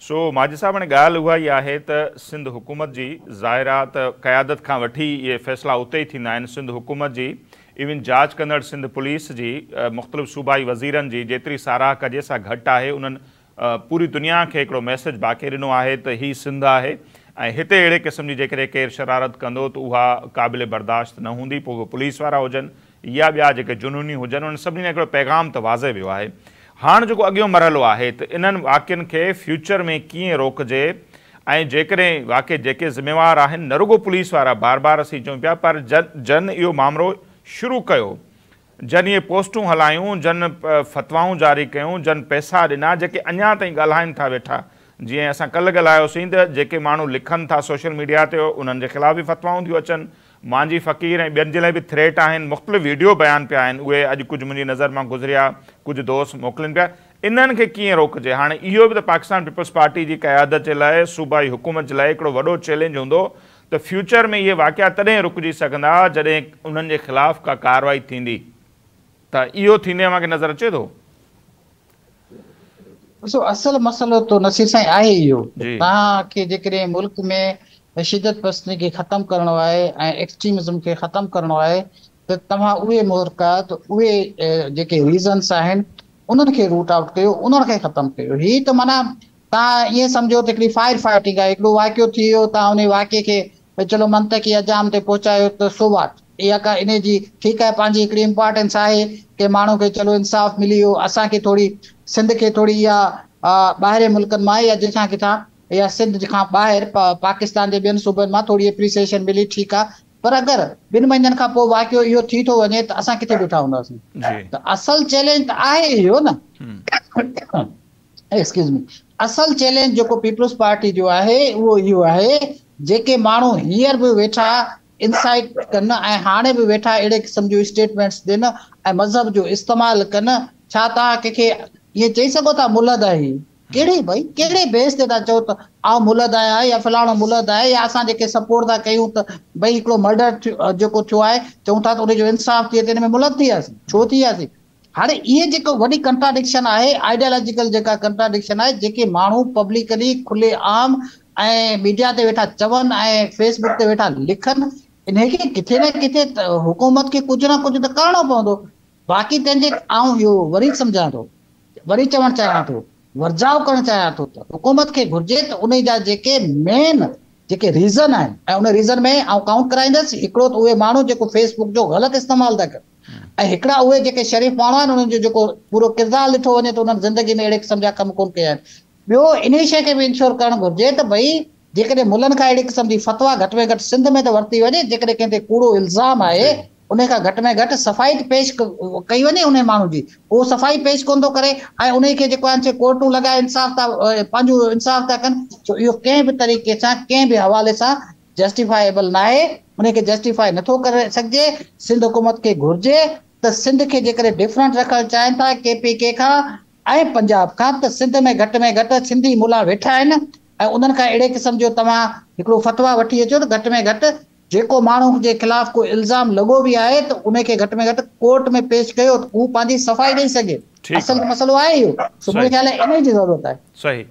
سو ماجد صاحب هاڻي ڳالهه اها ئي آهي ته سنڌ حڪومت جي ظاهر آ ته قيادت کان وٺي اهي فيصلا اتي ئي ٿيندا آهن سنڌ حڪومت جي ايون جاچ ڪندڙ سنڌ پوليس جي مختلف صوبائي وزيرن جي جيتري ساراهه ڪجي سا گهٽ آهي انهن پوري دنيا کي هڪڙو ميسيج باقي ڏنو آهي ته هي سنڌ آهي ۽ هتي اهڙي قسم جي جيڪڏهن ڪير شرارت ڪندو ته اها قابل برداشت نه هوندي پوء اهي پوليس وارا هجن يا ٻيا جيڪي جنوني هجن انهن سڀني لاء هڪڙو پيغام ته واضح ويو آهي. هاڻ جيڪو اڳيون مرحلو آهي ته انهن واقعن کي فيوچر ۾ ڪيئن روڪجي ۽ جيڪڏهن واقعي جيڪي ذميوار آهن نه رڳو پوليس وارا بار بار اسين چئون پيا پر جن اهو مامرو شروع ڪيو جن اهي پوسٽون هلايون جن فتوائون جاري ڪيون جن پئسا ڏنا جيڪي اڃا تائين ڳالهائن ٿا ويٺا جيئن اسان ڪلهه ڳالهايوسين ته جيڪي ماڻهو لکن ٿا سوشل ميڊيا تي انهن جي خلاف به فتوائون ٿيون اچن مانجهي فقير ۽ ٻين جي لاء به ٿريٽ آهن، مختلف ويڊيو بيان پيا آهن، اهي اڄ ڪجهه منهنجي نظر مان گذريا، ڪجهه دوست موڪلين پيا، انهن کي ڪيئن روڪجي؟ هاڻي اهو به ته پاڪستان پيپلز پارٽي جي قيادت جي لاء، صوبائي حڪومت جي لاء هڪڙو وڏو چئلينج هوندو ته فيوچر ۾ اهي واقعا تڏهن رڪجي سگهندا جڏهن انهن جي خلاف ڪا ڪارروائي ٿيندي ته اهو ٿيندي اوهان کي نظر اچي ٿو؟ ڏسو اصل مسئلو ته نصير سائين آهي اهو ته توهان کي جيڪڏهن ملڪ ۾ شدت پسندي کي ختم ڪرڻو آهي ۽ ايڪسٽريمزم کي ختم ڪرڻو آهي ته توهان اهي محرڪات اهي جيڪي ريزنس آهن انهن کي روٽ آئوٽ ڪيو انهن کي ختم ڪيو هي ته معنيٰ توهان ائين سمجهو ته هڪڙي فائر فائٽنگ آهي هڪڙو واقعو ٿي ويو توهان انهي واقعي کي ڀئي چلو منطقي انجام تي پهچايو ته سو واٽ اها ڪا انهي جي ٺيڪ آهي پنهنجي هڪڙي امپارٽنس آهي ڪي ماڻهو کي چلو انصاف ملي ويو اسان کي ٿوري سنڌ کي ٿوري اها ٻاهرين ملڪن مان يا جتان ڪٿان يا سنڌ کان ٻاهر پاڪستان جي ٻين صوبن مان ٿوري اپريسيئشن ملي ٺيڪ آهي پر اگر ٻن مهينن کان پوء واقعو اهو ٿي ٿو وڃي ته اسان ڪٿي بيٺا هونداسين ته اصل چئلينج ته آهي اهو نه ايڪسڪيوز مي اصل چئلينج جيڪو پيپلز پارٽي جو آهي اهو اهو آهي جيڪي ماڻهو هينئر به ويٺا انسائيٽ ڪن ۽ هاڻي به ويٺا اهڙي قسم جون اسٽيٽمينٽس ڏين ۽ مذهب جو استعمال ڪن ڇا توهان ڪنهن کي ائين چئي سگهو ٿا ملحد آهي ڪهڙي ڀئي ڪهڙي بيس تي ٿا چئو ته آئون ملحد آهيان يا فلاڻو ملحد آهي يا اسان جيڪي سپورٽ ٿا ڪيون ته ڀئي هڪڙو مرڊر جيڪو ٿيو آهي چئون ٿا ته ان جو انصاف ٿئي ته ان ۾ ملحد ٿي وياسين ڇو ٿي وياسين هاڻي اهي جيڪو وڏي ڪنٽراڊڪشن آهي، آئيڊيالاجيڪل جيڪا ڪنٽراڊڪشن آهي، جيڪي ماڻهو پبلڪلي کلي عام ۽ ميڊيا تي ويٺا چون ۽ فيس بڪ تي ويٺا لکن، انهي کي ڪٿي نه ڪٿي حڪومت کي ڪجهه نه ڪجهه ته ڪرڻو پوندو. باقي تنهن جي آئون اهو وري سمجهان ٿو، وري چوڻ چاهيان ٿو، ورجاء ڪرڻ چاهيان ٿو ته حڪومت کي گهرجي ته انهي جا جيڪي مين جيڪي ريزن آهن ۽ ان ريزن ۾ آئون ڪائونٽ ڪرائيندس هڪڙو ته اهي ماڻهو جيڪو فيس بڪ جو غلط استعمال ٿا ڪن، ۽ هڪڙا اهي جيڪي شريف ماڻهو آهن انهن جو جيڪو پورو ڪردار ڏٺو وڃي ته انهن زندگي ۾ اهڙي قسم جا ڪم ڪونه ڪيا آهن. ٻيو انهي شيء کي به انشور ڪرڻ گهرجي ته ڀئي جيڪڏهن ملن کان اهڙي قسم جي فتويٰ گهٽ ۾ گهٽ سنڌ ۾ ته ورتي وڃي جيڪڏهن ڪنهن تي ڪوڙو الزام آهي انهي کان گهٽ ۾ گهٽ صفائي ته پيش ڪئي وڃي انهي ماڻهو جي اهو صفائي پيش ڪونه ٿو ڪري ۽ انهي کي جيڪو آهن سي ڪورٽون لڳائي انصاف ٿا پنهنجو انصاف ٿا ڪن سو اهو ڪنهن به طريقي سان ڪنهن به حوالي سان جسٽيفائيبل ناهي، ان کي جسٽيفائي نٿو ڪري سگهجي، سنڌ حڪومت کي گهرجي ته سنڌ کي جيڪڏهن ڊفرنٽ رکڻ چاهين ٿا ڪي پي ڪي کان ۽ پنجاب کان ته سنڌ ۾ گهٽ ۾ گهٽ سنڌي ملا ويٺا آهن ۽ انهن کان اهڙي قسم جو توهان هڪڙو فتويٰ وٺي اچو ته گهٽ ۾ گهٽ جيڪو ماڻهو جي خلاف ڪو الزام لڳو به آهي ته ان کي گهٽ ۾ گهٽ ڪورٽ ۾ پيش ڪيو ته هو پنهنجي صفائي ڏئي سگهي، اصل مسئلو آهي اهو، سو منهنجي خيال ۾ انهي جي ضرورت آهي. صحيح.